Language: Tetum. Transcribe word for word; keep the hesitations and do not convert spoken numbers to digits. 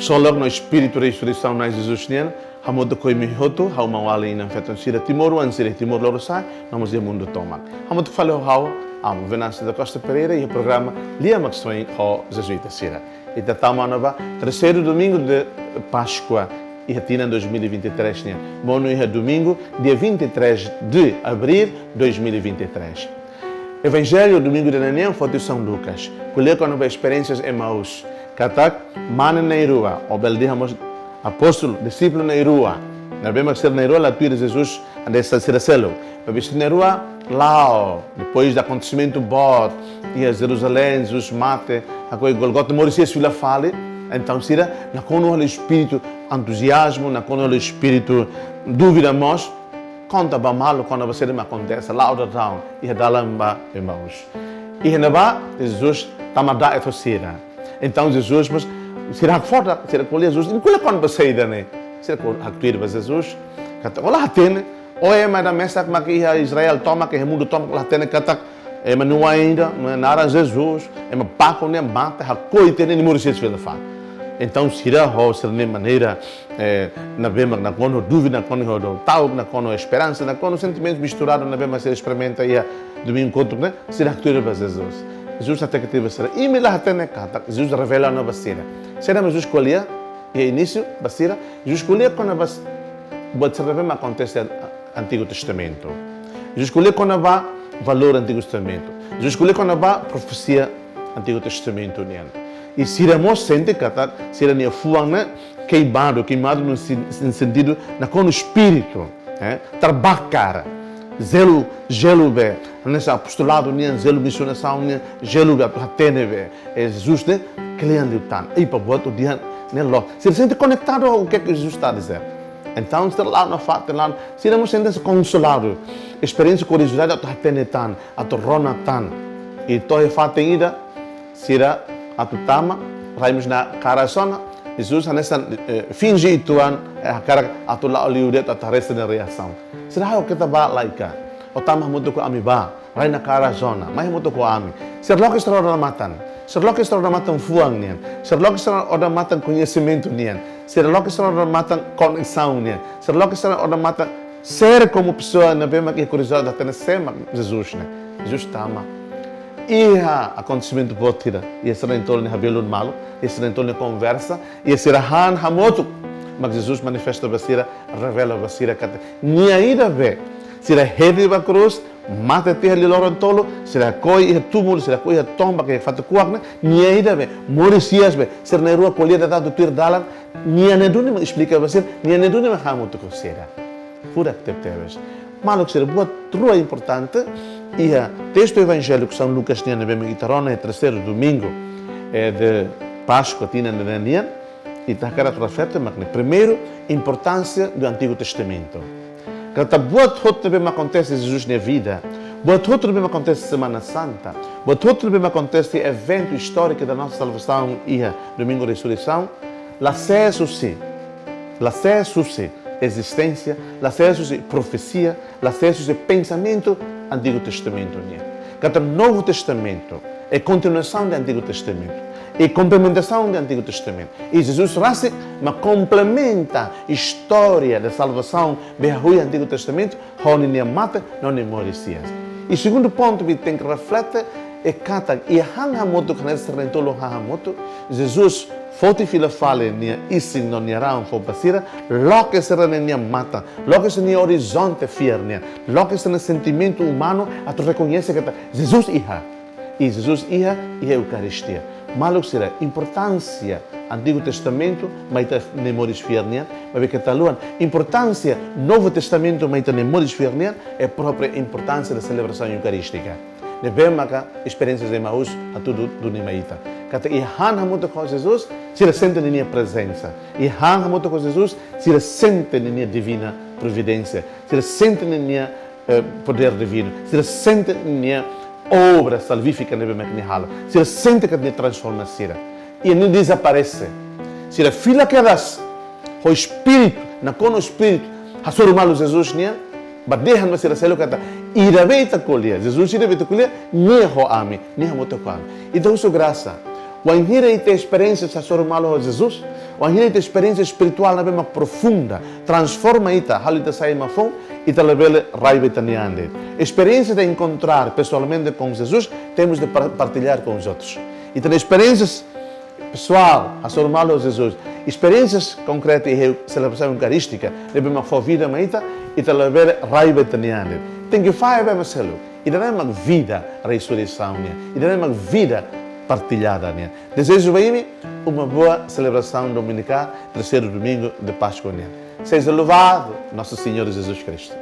Ksolok no espíritu resureisaun Na'i Jesus nian hamutuk ho imi hotu, ha'u maun-alin inan-feton sira timoroan sira iha Timor Lorosa'e, no mós iha mundu tomak. Hamutuk fali ho ha'u, Amu Venâncio da Costa Pereira, iha programa Lia Maksoin ho Jezuita Sira. Ita tama ona ba terseiru domingu de Páskua iha tinan dois mil e vinte e três nian. Monu iha domingu, dia vinte e três de abril dois mil e vinte e três. Evanjellu domingu ida-ne'e nian foti husi São Lucas. Ko'alia kona-ba esperiénsia Emaús. Katak mane na'in-rua, ou bele dehan mós apóstolu, dixípulu na'in-rua. Ne'ebé mak sira na'in-rua la tuir Jesus hanesan sira seluk. Maibé sira na'in-rua la'o, depois de akontesimentu boot iha Jerusalém, Jesus mate, hakoi Gólgota, moris hi'as fila fali. Entaun sira nakonu hela espíritu entuziazmu, nakonu hela espíritu dúvida mós, konta ba maluk kona-ba saida mak akontese, la'o daudaun iha dalan ba Emaús. Iha ne'ebá Jesus tama da'et ho sira. Entaun Jesus mós, sira hakfodak, sira ko'alia Jesus, imi ko'alia kona-ba saida ne'e? Sira ko'alia, haktuir ba Jesus, katak ó la hatene, ó ema ida mesak mak iha Israel tomak, iha mundu tomak, la hatene katak ema nu'udar, naran Jesus, ema baku ne'e mate, hakoi tiha ne'e, nia moris hi'as fila fali. Entaun sira ho sira-nia maneira, eh, ne'ebé mak nakonu dúvida, nakonu ho ta'uk, nakonu esperansa, nakonu sentimentu misturadu ne'ebé mak sira esperimenta iha domingu kotuk ne'e, sira haktuir ba Jesus. Jesus hateke tiha ba sira, imi la hatene katak, Jesus revela ona ba sira. Saida mak Jesus ko'alia iha inísiu ba sira? Jesus ko'alia kona-ba s-, buat sira ne'ebé mak akontese iha Antigu Testamentu. Jesus ko'alia kona-ba valór Antigu Testamentu. Jesus ko'alia kona-ba profesia Antigu Testamentu nian. I sira mós sente katak sira-nia fuan ne'e keimadu, keimadu no sen-, sen-, sentidu nakonu espíritu, eh, terbakar. Zelu, zelu be, hanesan apostoladu nian, zelu misionasaun nian, zelu be atu hatene be, eh, Jesus ne'e kle'an liután. I para buat odian ne'e loos. Sira sente konektadu ao que que Jesus está a dizer. Entaun sira la'o nafatin, la'o, sira mós sente konsoladu. Esperiénsia kuriozidáde atu hatene tan, atu rona tan. I to'o iha fatin ida, sira atu tama, rai mós nakaras ona, Jesus hanesan, eh, finje uitoan, eh, hakarak atu la'o liu de'it atu haree sira-nia reasaun. Sira ha'u keta ba Laika, ó tama hamutuk ho ami bá, rai nakaras ona, mai hamutuk ho ami. Sira loke sira-nia odamatan, sira loke sira-nia odamatan fuan nian, sira loke sira-nia odamatan koñesimentu nian, sira loke sira-nia odamatan koneksaun nian, sira loke sira-nia odamatan ser komu pesoa ne'ebé mak iha kuriozidáde hatene sé mak Jesus ne'e. Jesus tama. Iha akontesimentu boot ida, iha sira na'in-tolu nia rabelun malu, iha sira na'in-tolu nia konversa, iha sira han hamutuk. Mas Jesus manifesta ba sira, revela ba sira katak nia ida be, sira hedi ba krús, mate tiha liu loron tolu, sira hakoi iha túmulu, sira hakoi iha tomba, iha fatuk kuak ne'e, nia ida be, moris hi'as be, sira na'in-rua ko'alia daudaun tuir dalan, nia ne'e duni mak esplika ba sira, nia ne'e duni mak hamutuk ho sira. Furak tebetebes. Maluk sira, buat rua importante iha testu evanjellu São Lucas nian ne'ebé mak ita rona iha terseiru domingu, eh, de Páskua tinan ida-ne'e nian, ita hakarak reflete mak ne'e. Primeiru, importánsia do Antigu Testamentu. Katak buat hotu ne'ebé mak akontese iha Jesus nia vida, buat hotu ne'ebé mak akontese Semana Santa, buat hotu ne'ebé mak akontese eventu istóriku da nossa salvação iha Domingu Resureisaun, la sees husi, la sees husi ezisténsia, la sees husi profesia, la sees husi pensamentu Antigu Testamentu nian. Katak Novu Testamentu é kontinuasaun de Antigu Testamentu, é komplementasaun de Antigu Testamentu. I Jesus rasik mak komplementa istória de salvasaun be hahú iha Antigu Testamentu, ho ninia mate no nia moris hi'as. I segundu pontu ne'ebé tenke reflete, é katak iha han hamutuk, hanesan sira na'in-tolu han hamutuk, Jesus foti fila fali nia isin no nia raun fó ba sira, loke sira-nia matan, loke sira-nia orizonte fiar nian, loke sira-nia sentimentu umanu atu rekoñese katak Jesus iha. I Jesus iha, iha Eukaristia. Maluk sira, importánsia Antigu Testamentu mai ita-nia moris fiar nian, maibé keta haluha, importánsia Novu Testamentu mai ita-nia moris fiar nian, é própria importánsia da celebração eucarística. Ne'ebé maka esperiénsia Emaús hatudu duni mai ita. Katak iha han hamutuk ho Jesus, sira sente ninia prezensa. Iha han hamutuk ho Jesus, sira sente ninia divina providénsia. Sira sente ninia, eh, podér divinu. Sira sente ninia obra salvífika ne'ebé mak nia halo. Sira sente katak nia transforma sira. I nia dezaparese. Sira fila kedas ho espíritu, nakonu espíritu hasoru malu Jesus nian, bá dehan ba sira seluk katak, ida be ita ko'alia, Jesus ida be ita ko'alia, nia ho ami, nia hamutuk ho ami. Ita husu grasa. Wainhira ita esperiénsia hasoru malu ho Jesus, wainhira ita esperiénsia espirituál ne'ebé mak profunda, transforma ita, halo ita sai ema foun, ita labele rai ba ita-nia an de'it. Esperiénsia de encontrar pessoalmente com Jesus, temos de par-, partilhar com os outros. Ita-nia esperiénsias pesoál hasoru malu ho Jesus, esperiénsias konkretas iha selebrasaun eukarístika ne'ebé mak fó vida mai ita, ita labele rai ba ita-nia an de'it. Tenke fahe ba ema seluk. Ida-ne'e mak vida resureisaun nian. Ida-ne'e mak vida partilhada nian. Dezeja ba imi uma boa celebração dominical, terceiro domingo de Páscoa nian. Seja louvado nosso Senhor Jesus Cristo.